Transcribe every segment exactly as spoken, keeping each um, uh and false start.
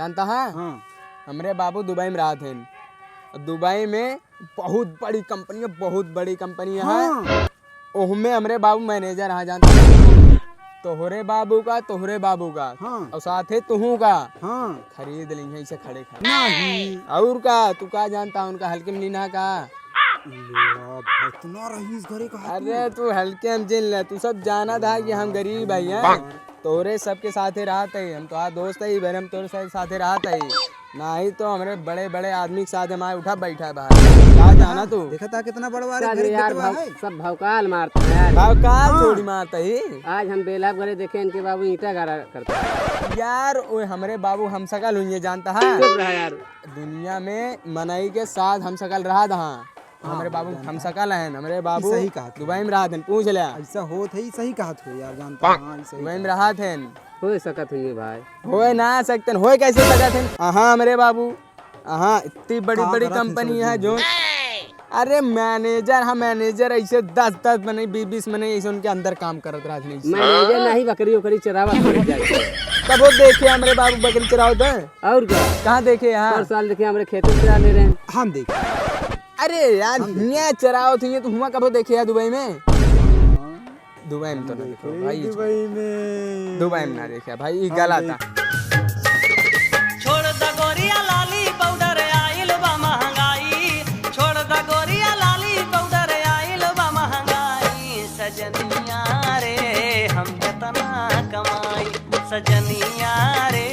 जानता है? हाँ। हमरे बाबू दुबई में रहत हैं। दुबई में बहुत बड़ी कंपनी है, बहुत बड़ी कंपनी है। हाँ। ओहमे हमरे बाबू मैनेजर हैं, जानता है? तोहरे बाबू का, तोहरे बाबू का। हाँ। और साथे तुहू का। हाँ। खरीद ली है इसे खड़े खड़े। नहीं। और का, तू का जानता है उनका हल्के में नीना का? ले, अब इतना रईस घरे का है तू। अरे, तू हल्के में जिन ले, तू सब जाना था कि हम गरीब है यार। तोरे सबके साथे रहत है, हम तोहार दोस्त है, भले हम तोरे साथे, साथे रहत है, नहीं तो हमरे बड़े बड़े आदमी के साथ हमारे उठा बैठा है बाहर। का जाना तू? देखा था कितना बड़वा रे सब घर यार, बेटवा भौ-, है। सब भौकाल मारता है यार। भौकाल हाँ। थोड़ी मारता ही। आज हम बेलाब घरे देखे इनके बाबू ईंटा गाड़ा करता है। यार, ओए हमरे बाबू हम सकल हुई है, जानता है? चुप रहा यार। दुनिया में मनई के साथ हम सकल रहा दहा। हाँ, हमरे बाबू जानता हम है। सकल हैं, हमरे बाबू ई सही कहत दुबई में रहत हैं, पूछ ले। ऐसा होत है, ई सही कहत हो यार, जानता है, हाँ, ई सही दुबई में कहत। रहत हैं। हो सकत हुई भाई। होए ना सकते हैं, होए कैसे सकत हैं? अहाँ हमरे बाबू, अहाँ इतनी बड़ी का बड़ी करत हैं कंपनी सब है दिन? जो, अरे मैनेजर, हाँ मैनेजर ऐसे दस दस मनई, बीस बीस मनई ऐसे उनके अंदर काम करत रहत हैं। मैनेजर नहीं, बकरी उकरी चरावत हो जाए। कब वो देखे हमरे बाबू बकरी चरावत है? और क्या? कहाँ देखे यहाँ? हर साल देखे हमरे खेत में चरा ले रहे हैं। हम देखे। अरे यार, हम देखे। हियाँ चरावत हुई है, तो हुआँ कबो देखे है दुबई में? हाँ। दुबई में तो हम ना देखे देखे भाई। दुबई में। दुबई में ना देखे भाई, ये हम गलत देखे। है। छोड़ द गोरिया लाली पाउडर, आइल बा महंगाई। छोड़ द गोरिया लाली पाउडर, आइल बा महंगाई। सजनिया रे, हम केतना कमाई। सजनिया रे,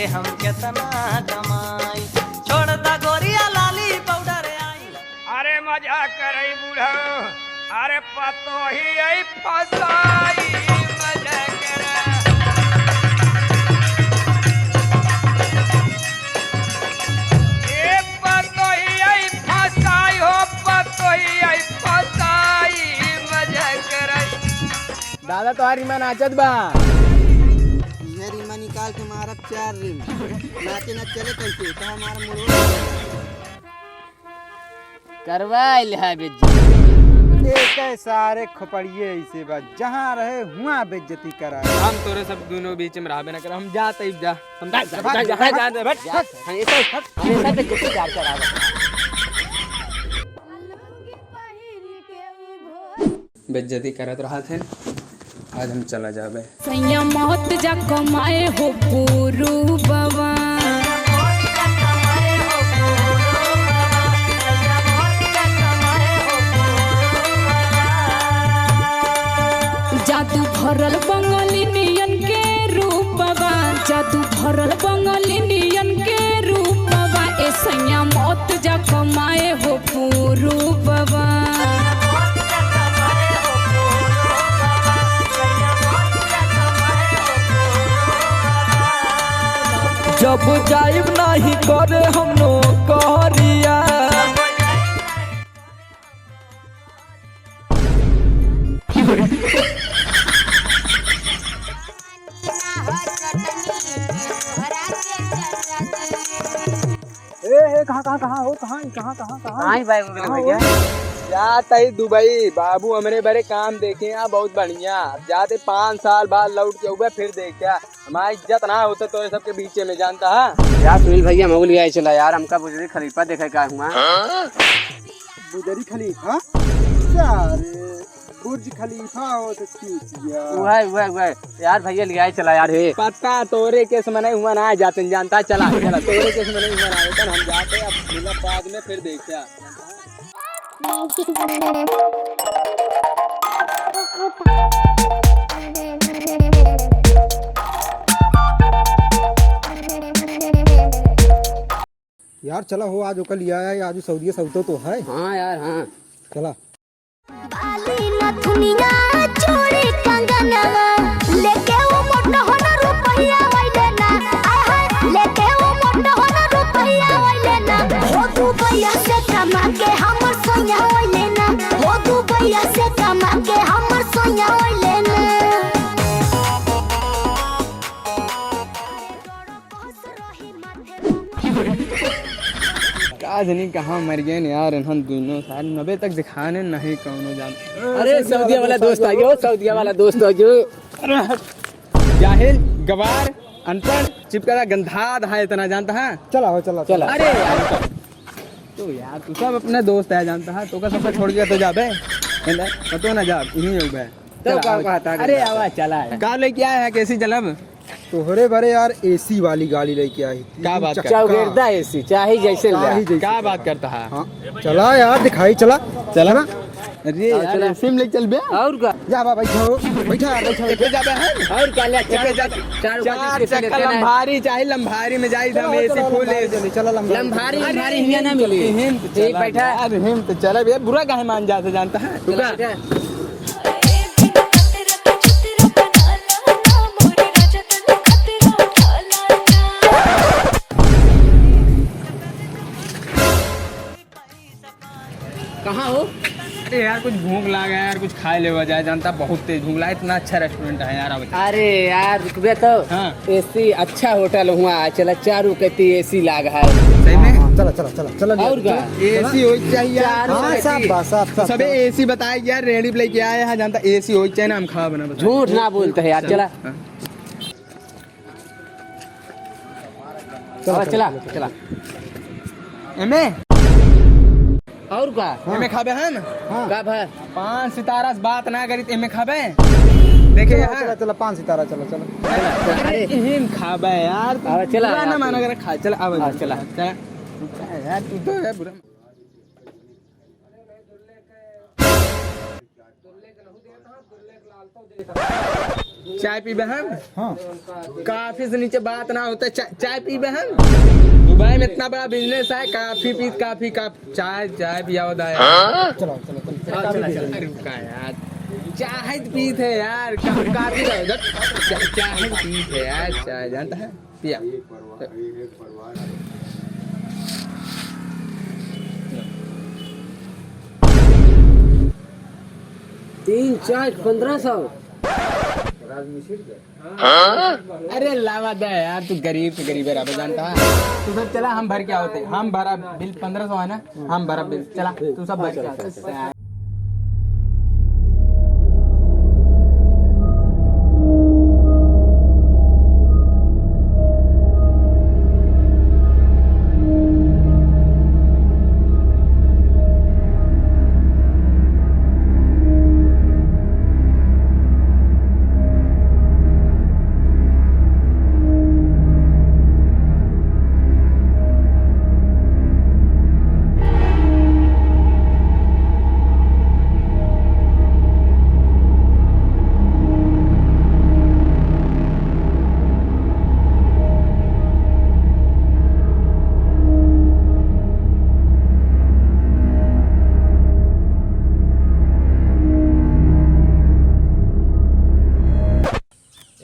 हम केतना कमाई। छोड़ द गोरिया लाली पाउडर, आइल। अरे मजाक करई बूढ़ा, अरे पतोही आई फसाई, मजाक करा। ए पतोही आई फसाई हो, पतोही आई फसाई, मजाक करा। दादा तोहार रीमा नाचत बा। ये रीमा निकाल के मारब चार रीमा। नाचे ना चले कैसे? तो हमारा मुड़वा करवाइल है बेइज्जती। एक सारे खोपड़िए ऐसे बा, जहाँ रहे हुआँ बेइज्जती करा। हम तोरे सब दोनों बीच में रहबे ना कर, हम जाते ही जा, हम जा, जा, जा, जा, जा, जा, हट, हट। हमेशा, हमेशा बेइज्जती प्यार करावत। बेइज्जती करत रहत हैं। आज हम चला जाबे। सैया मौत जा कमाए हो पूरू बाबा। जादू भरल बंगालिनियन के रूपवा, जादू भरल बंगालिनियन के रूपवा। ए सैया मौत जा कमाए हो पूरू बाबा। जब जाइब नाही करे हम नौकरिया। ए, ए, कहाँ, कहाँ, कहाँ हो? कहाँ, कहाँ, कहाँ, कहाँ? कहाँ ही भाई, कहाँ भैया? हो? जात ही दुबई, बाबू हमरे बरे काम देखे हैं, बहुत बढ़िया। अब जाते पाँच साल बाद लौट के हुए, फिर देखे। हमार इज्जत ना होत तोरे सबके बीचे में, जानता है? यार सुनील भैया, हम लियाए चला यार, हमका बुर्ज खलीफा देखे का हुआ। बुर्ज खलीफा? सारे बुर्ज खलीफा हो तो चूतिया। वह, वह, वह। यार भैया, लियाए चला यार, हे। पता तोरे केस में नहीं हुआ ना जाते, जानता, चला, चला, तोरे केस में नहीं हुआ ना, लेकिन हम जाते, अब मिला बाद में, फिर देखते हैं। यार चला हो, आज ओकर लिया है, आज सऊदिया सऊतो तो है। हाँ यार, हाँ। चला। बाली नथुनिया चूड़ी कंगनवा, लेके वो मोटहन रुपया वैले ना। आय हाय, लेके वो मोटहन रुपया वैले ना। हो दुबैया से कमा के हमर सोनिया वैले ना। हो दुबैया से कमा के हमर सोनिया वैले ना। का जनी कहाँ मर गए यार, इन्हन दुनों सारे नबे तक दिखाने नहीं कौनो जान। अरे, सऊदिया वाला दोस्त आ गयो, सऊदिया वाला दोस्त आ गयो। अरे हट। जाहिल, गवार, अनपढ़, चिपका गंधात है इतना, जानता है? चला हो, चला, चला। चला। अरे यार, तो यार, तू सब अपने दोस्त है, जानता है? तो का सबका छोड़ के तो जाबे, है ना? तो ना जा, यहीं हो बे। तो चला, का आवा। कहता है अरे गंधात? आवा, चला है। का लेके आया है, कैसी चलब? तोहरे बरे यार, एसी वाली गाड़ी लेके आई। का बात कर- चौगेरदा एसी, चाहे जैसे ले। चाहे जैसे। का बात करता है? हाँ, चला यार, दिखाई चला। चला। चला। अरे हाँ, यार, चला। एसी में लेके चल बे। और का? जा बा, बैठा हो, बैठा यार, बैठा, एके बैठा। जाबे है? और का ले, एके चार, जा-, चार, चार चक्कर चक्कर लेते हैं। लंबारी चाहे, लंबारी में जाई चला, हम, एसी चला, फुल लंबारी एसी। चली, चला, लंबारी। लंबारी, अरे, लंबारी हियाँ ना मिली। हिम तो एक चला बैठा। यार, हिम तो चला बे, बुरा काहे मान जाते, जानता है? तू चला का? बैठा। कहाँ हो? अरे यार, कुछ भूख लाग है यार, कुछ खाए लेवा जाए, जानता, बहुत तेज भूख लाग है, इतना अच्छा रेस्टोरेंट है यार, अब। अरे यार, रुकबे तो। हाँ। एसी अच्छा होटल हुआ है, चला, चारू कती एसी लाग है। सही में? हाँ, चला, चला, चला, चला, और चला, का? चला। एसी होई चाहिए यार। चारू हाँ, कती। साफ बा, साफ, साफ, सबे साफ। एसी बताए यार, रेडी पे लेके आए हैं, जानता, एसी होई चाहिए ना, हम खा बना बता। झूठ ना बोलते हैं यार, चला। हाँ। चला, अब चला, चला, चला। चला। एमे? और का? हाँ। एमे खाबे हम? हाँ। का भा? पाँच सितारा से बात ना करी, तो एमे खाबे? देखे चला, यहाँ। चला, चला, पाँच सितारा, चला, चला। चला, चला, अरे, अरे। एमे खाबे यार, तू अब चला बुरा यार, ना तू। माना कर खा, चला, अब हाँ, चला। चला। यार, तू तो है बुरा। चाय पीबे हम? हाँ। काफी से नीचे बात ना होता है। चा-, चाय पीबे हम? दुबई में इतना बड़ा बिजनेस है, काफी पी, काफी, काफी, चाय, चाय पिया होता है। चलो, चलो, चलो, हाँ, काफी चला, पी चला, लेंगे। अरे रुका यार, चाय तो पीत है यार, का-, काफी का, चा-, चाय पीत है यार, चाय जानता है? पिया। तीन चार पन्द्रह सौ। अरे लावा दे यार, तू गरीब से गरीब है, रब जानता है। तू सब चला, हम भर के आवते, हम भरा बिल पन्द्रह सौ है ना, हम भरा बिल, चला, तू सब भर के आवते।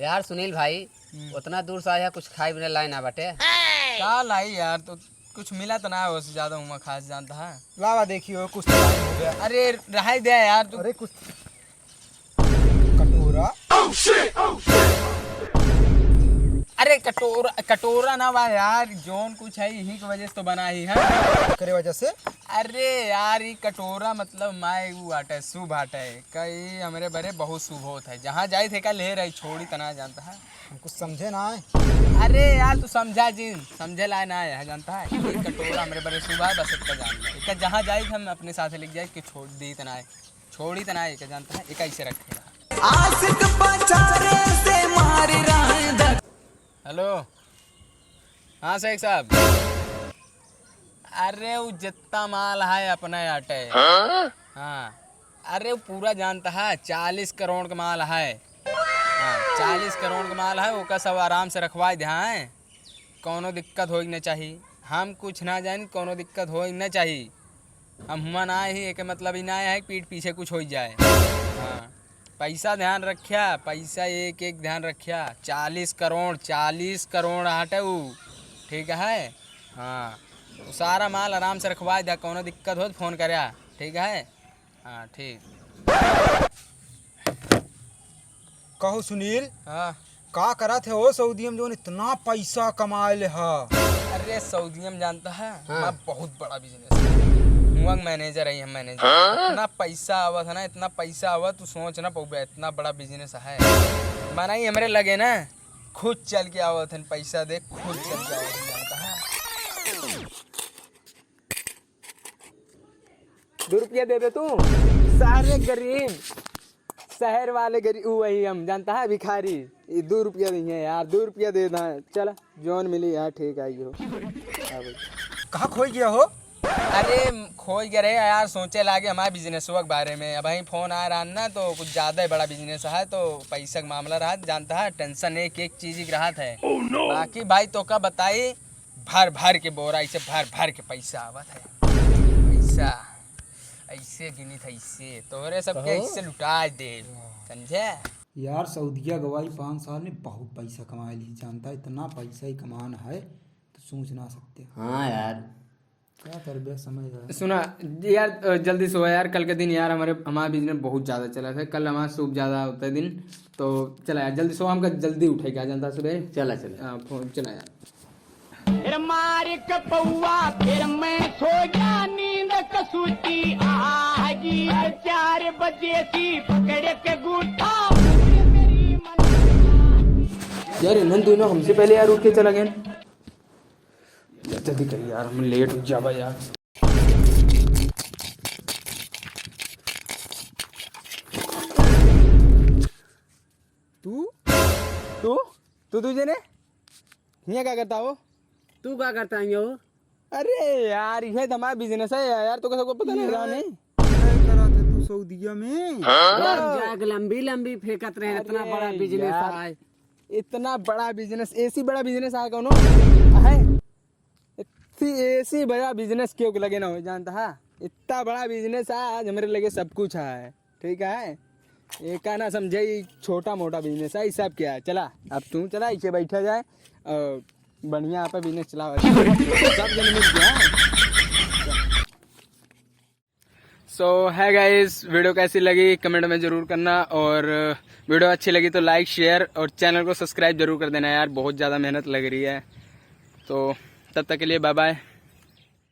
यार सुनील भाई, हम्म। उतना दूर से आया, कुछ खाए बिना लाए ना बाटे। का लाई यार, तो कुछ मिला तो ना हो से ज्यादा हुआ खास जानता है। लावा देखियो, कुछ तो हो गया। अरे रहाई दे यार तू। अरे कुछ कटोरा। अरे कटोरा, कटोरा ना बा यार, जौन कुछ है यही की वजह से तो बना ही है। करे वजह से? अरे यार, ई कटोरा मतलब माय ऊ आटे, शुभ आटे। कई हमरे बरे बहुत शुभ होत है। जहाँ जाइत है का ले रही, छोड़ी तना जानता है। हम कुछ समझे ना है। अरे यार, तू समझा जिन, समझे लाए ना है, जानता है? ई कटोरा हमरे बरे शुभ है, बस इतना जान ले। इतना जहाँ जाइत हम अपने साथ लेके जाइत कि छोड़ दी तना है। छोड़ी तना है, जानता है? एक ऐसे रखेगा। आशिक बेचारे से मार रहा है। हेलो। हाँ शेख साहब। अरे उ जितना माल है अपना आटे। हाँ? हाँ। अरे उ पूरा जानता है, चालीस करोड़ का माल है। हाँ, चालीस करोड़ का माल है, ओका सब आराम से रखवाए दे, हाँ? कौनो दिक्कत होई न चाही। हम कुछ ना जानी, कौनो दिक्कत होई न चाही। हम हुआं ना ही, एके मतलब ही ना है कि पीठ पीछे कुछ हो जाए। हाँ, पैसा ध्यान रख्या, पैसा एक एक ध्यान रख्या। चालीस करोड़, चालीस करोड़ हटे उ, ठीक है। हाँ, तो सारा माल आराम से रखवा द्या, कौनो दिक्कत हो तो फोन कर्या, ठीक है। हाँ, ठीक। कहो सुनील, हाँ। का करत है ओ सऊदिया में जौन इतना पैसा कमाए ले हा? अरे सऊदिया में जानता है, हाँ। हमारा बहुत बड़ा बिजनेस है। हुआं मैनेजर है हम, मैनेजर। हाँ? इतना पैसा आवत है ना, इतना पैसा आवत, तू सोच ना पउबे, इतना बड़ा बिजनेस है। मना ही हमरे लगे ना, खुद चल के आवत हन, पैसा दे, खुद चल के आवत हन, जानता है। दो रुपया दे दे तू। सारे गरीब, शहर वाले गरीब, ऊ वही हम, जानता है, भिखारी। ये दो रुपया नहीं है यार, दो रुपया दे दा। चला, जौन मिली यार, ठीक आई हो। हाँ भाई। कहाँ खोई गया हो? अरे, खोई गया रहे यार, सोचे लागे हमारे बिजनेसवा के बारे में। अबहीं फोन आ रहा ना, तो कुछ ज्यादा ही बड़ा बिजनेस है, तो पैसा का मामला रहा, जानता है, टेंशन एक एक चीज की रहत है। बाकी भाई, तो का बताई, भर भर के बोरा, ऐसे भर भर के पैसा आवत है। पैसा ऐसे गिनी था, ऐसे तोहरे सबके कहो। ऐसे लुटा दे, समझे? यार, सऊदिया गवाई पाँच साल में बहुत पैसा कमा ली, जानता है, इतना पैसा ही कमान है, तो सोच ना सकते। हाँ यार। क्या करबे, समय है। सुना यार, अ, जल्दी सो यार, कल के दिन यार हमारे, हमारा बिजनेस बहुत ज्यादा चला था, कल हमारा शुभ ज्यादा होता है दिन, तो चला यार, जल्दी सो, हमका जल्दी उठे, क्या जानता सुबह। चला, चला। हाँ, फोन चला यार। फिर मार के पौआ, फिर मैं सो गया, नींद कसूती आगी। चार बजे सी पकड़ के गूठा, मेरी मन यार, इन्हन दोनों हमसे पहले यार उठ के चला गए। जल्दी कर यार, हम लेट हो जाबा यार। तू? तू? तू, तू जने? हियाँ का करता हो? तू का करता है हो? अरे यार, ये तो हमारा बिजनेस है यार, तो सबको पता नहीं रहा नहीं? क्या करा थे तू सऊदिया में? हाँ? जाके लंबी लंबी फेंकत रहे, इतना अरे बड़ा बिजनेस यार, है। इतना बड़ा बिजनेस, ऐसी बड़ा बिजनेस है कौनो? है? इतनी ऐसी बड़ा बिजनेस क्यों लगे ना हो, जानता है? इतना बड़ा बिजनेस है, आज हमारे लगे सब कुछ है, ठीक है? ये का ना समझे, ये छोटा मोटा बिजनेस है, ये सब क्या है? चला, अब तू चला, इसे बैठा जाए और बढ़िया आप बिजनेस चलाओ। सब जन मिल गया। So, है गाइस, वीडियो कैसी लगी कमेंट में ज़रूर करना, और वीडियो अच्छी लगी तो लाइक, शेयर और चैनल को सब्सक्राइब जरूर कर देना यार, बहुत ज़्यादा मेहनत लग रही है। तो तब तक के लिए बाय बाय,